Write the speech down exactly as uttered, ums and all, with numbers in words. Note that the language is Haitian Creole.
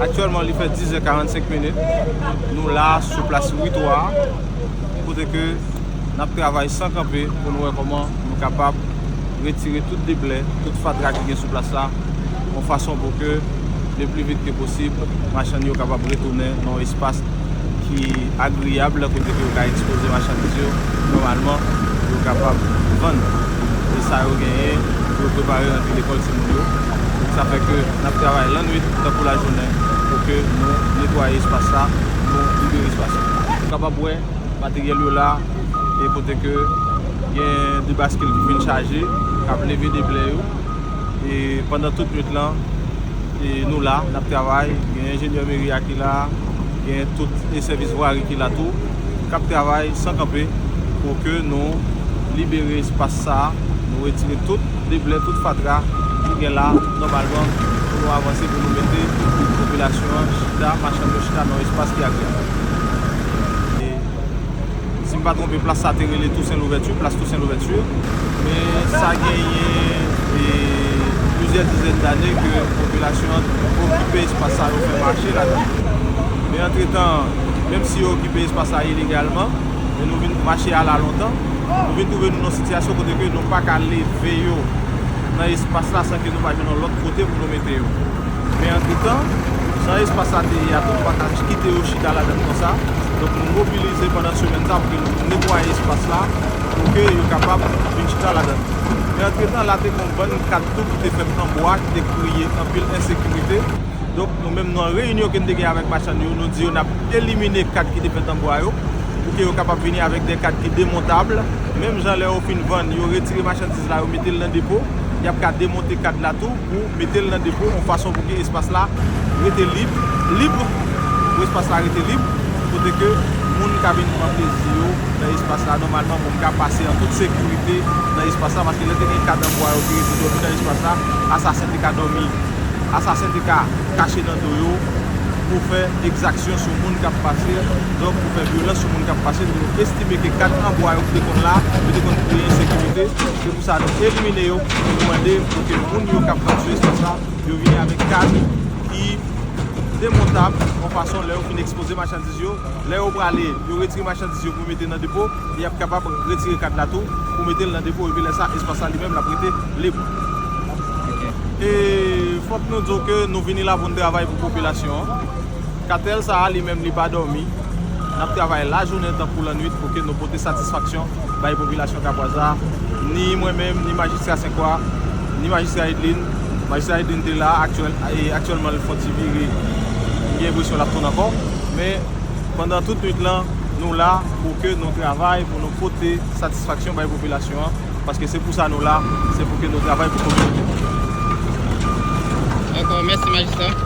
Aktyèlman, li fè diz è karannsenk minit. Nou la sou plas Ri twa a, kote ke n ap travay san kanpe pou nou wè kòman nou kapab retire tout deblè, tout fatra ki gen sou plas la, yon fason pou ke le pli vit ke posib, machann yo kapab retounen nan yon espas ki agreyab, kote ke yo ka ekspoze machandiz yo nòmalman, yo kapab vann. E sa yo genyen pou yo prepare rantre lekòl timoun yo. Sa fè ke n ap travay lannwit tankou lajounen pou ke nou netwaye espas la, nou libere espas la. Ou kapab wè materyèl yo la, e kote ke gen de baskil ki fin chaje, k ap leve deblè yo. E pandan tout nwit lan, e nou la, n ap travay. Gen enjenyè meri a ki la, gen tout e sèvis vwari ki la tou, k ap travay san kanpe pou ke nou libere espas sa a, nou retire tout deblè, tout fatra ki gen la nòmalman pou nou avanse, pou nou mete popilasyon an chita, machann yo chita nan yon espas ki agreyab. E si m pa twonpe, plas sa te rele Toussaint Louverture, plas Toussaint Louverture. Men sa genyen, e, plizyè dizèn dane ke popilasyon an okipe espas sa yo, fè mache ladan. Men antretan, menm si yo okipe espas sa ilegalman, men nou vin mache a la lontan, nou vin twouve nou nan sitiyasyon kote ke nou pa ka leve yo nan espas la san ke nou pa jwenn yon lòt kote pou nou mete yo. Men antretan, jan espas la te ye a tou, nou pa ka kite yo chita ladan l konsa. Donk, nou mobilize pandan semèn sa pou ke nou netwaye espas la, pou ke yo kapab vin chita ladan l. Men antretan, la te gen yon bann kad tou ki te fèt an bwa, ki te kreye anpil ensekirite. Donk, nou menm, nan reyinyon ke n te gen avèk machann yo, nou di yo n ap elimine kad ki te fèt an bwa yo, pou ke yo kapab vini avèk de kad ki demontab. Menm jan lè yo fin vann, yo retire machandiz la, yo mete l nan depo, y ap ka demonte kad la tou pou mete l nan depo, yon fason pou ke espas la rete lib, lib, pou espas la rete lib, kote ke moun ka vin pran plezi yo nan espas la. Nòmalman, moun ka pase an tout sekirite nan espas la, paske lè te gen kad an bwa yo ki rete dòmi nan espas la, asasen te ka dòmi, asasen te ka kache nan do yo pou fè egzaksyon sou moun k ap pase, donk pou fè vyolans sou moun k ap pase. Nou estime ke kad an bwa yo ki te konn la, yo te konn kreye ensekirite. Se pou sa nou elimine yo, nou mande pou ke moun yo k ap vann sou espas la, yo vini avèk kad ki demontab, yon fason lè yo fin ekspoze machandiz yo, lè yo prale, yo retire machandiz yo pou mete nan depo, y ap kapab retire kad la tou pou mete l nan depo, epi lè sa, espas la li menm l ap rete lib. E fòk nou di w ke nou vini la pou n travay pou popilasyon an. Katèl sa a, li menm, li pa dòmi. N ap travay lajounen tankou lannwit pou ke nou pote satisfaksyon bay popilasyon Kapwaz la. Ni mwen menm, ni majistra Senkwa, ni majistra Edlin. Majistra Edlin te la, aktyèl, e aktyèlman, l fè yon ti vire, m gen enpresyon l ap tounen ankò. Men, pandan tout nwit lan, nou la pou ke nou travay, pou nou pote satisfaksyon bay popilasyon an. Paske se pou sa nou la, se pou ke nou travay pou kominote. Dakò, mèsi, majistra.